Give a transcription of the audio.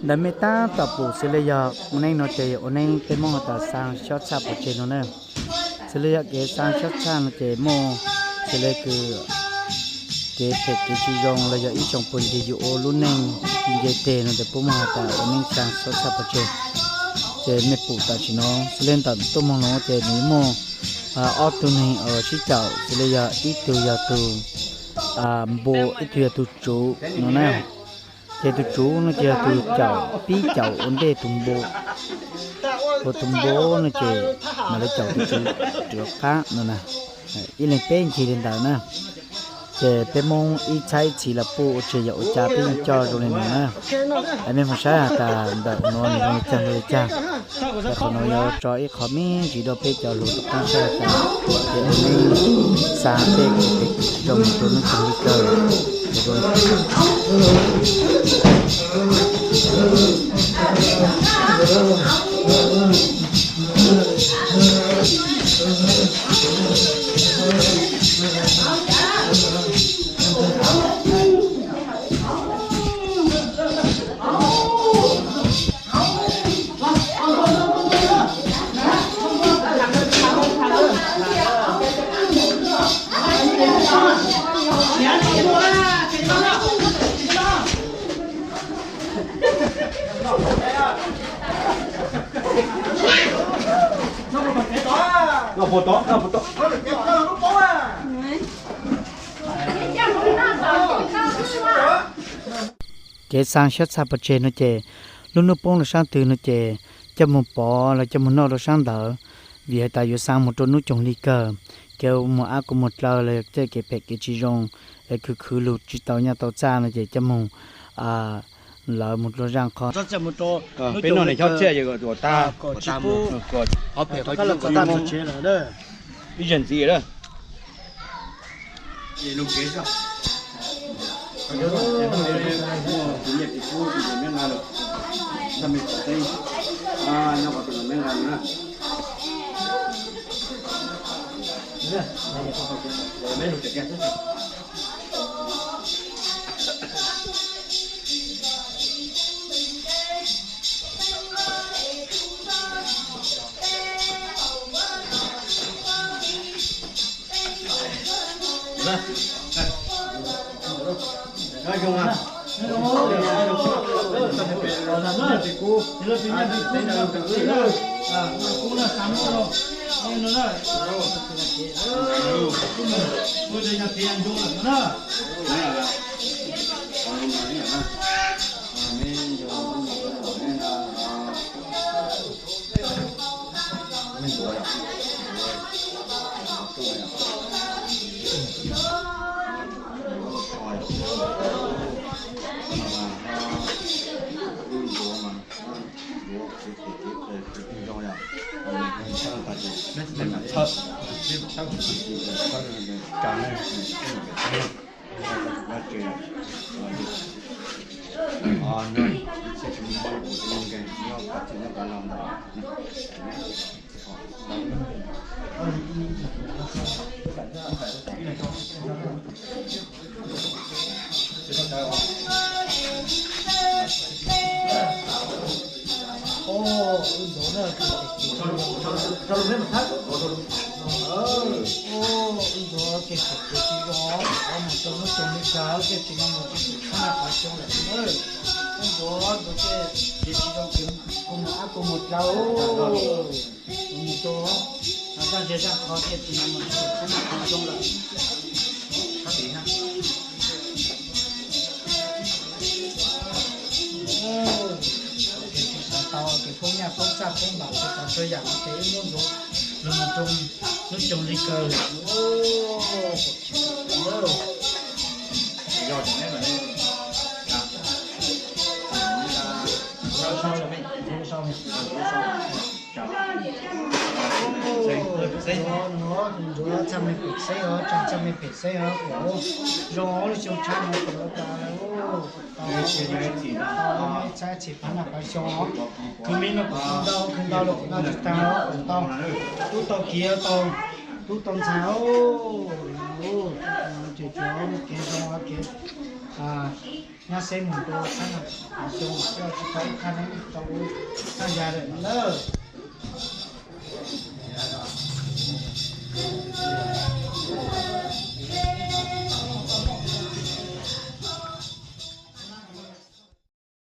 Ntawm mej tab tom pum xws li yog ua neej no ces ua neej peb Moob has tas xaa xyob txhaj pov tseg no na. Xws li yog kev xaa xyob txhaj no ces muaj xws li kws kev phem kev tsis zoo los yog ib tsoom puag ncig yus ua lub neej tsis nce teg no ces puab muaj has tas ua neej xaa xyob txhaj pov tseg. Ces mej pum tam sim no xws li ntawm tuaj moog no ces nws muaj ob tug neeg sib caum xws li yog ib tug yog tug npu, ib tug yog tug tsuv no na. Ces tug tsuv no ces yog tug caum pib caum ua ntej tug npu, ua tug npu no ces mam li caum tug tsuv rov qab no na. Ib leeg peb ncig li ntawd na. Ces peb Moob ib txhab ib txhis los puj ua tseg yog ua cas peb yeej coj zoo li no na. Es mej moog saib has tas ntawm nuav nws zoo li caag zoo li caag. Es qhov nuav yuav tso ib qho me ntsis rau peb cov lug rov qaab saib has tas ces ua neej xaa tej kev phem kev tsis zoo moog rua noob tsoom li kawg. Kev xaa xyob txhaj pov tseg no ces lub hnub poob rau saab twg no ces coj moog pov los coj moog noj rau saab ntawd, vim has tas yuav xaa moog rua noob tsoom li kawg. Kev muag ab kuv muag dlawg los tej kev phem kev tsis zoo, es khwv khwv lug tsis tau nyaj tau txaj no ces coj moog lawv moog rua zaaj qho. Peb noj nws xyob txhaj, ib zaug ntxiv. Ntxuav, kev phem kev tsis zoo, mus rau noob tsoom li kawg, tej tsis zoo mus rua txhab naj qhov xyoo lawm na. Ntxuav, ntxuav tej kev tsis zoo, kuv mus ab kuv mus dlawg, mus rua txhab naj qhov, tej tsis zoo mus rua txhab naj qhov xyoo lawm. Kev tsis sawv tau, kev poob nyaj poob txaj poob npaam txhua tsav txhua yam no ces wb muab ntxuav lug mus rua noob tsoom li kawg. Ntxuav txhaj mej phem xeeb os, txhaj mej phem xeeb os, zoo lub xyoo tshab no kuv tau tau txhab txhim pab naj pab xyoo os. Khwv me no kuv khwv ntau, khwv ntau los kuv noj tsis tag os, kuv tau tub tau kiv tau tub tau ntxhais os. Ces tsuav kev zoo kev Nyob seb mus rau sab no, xyoo tsis tau ib thaj neeb tsis tau ub thaj ya lawm na lawm.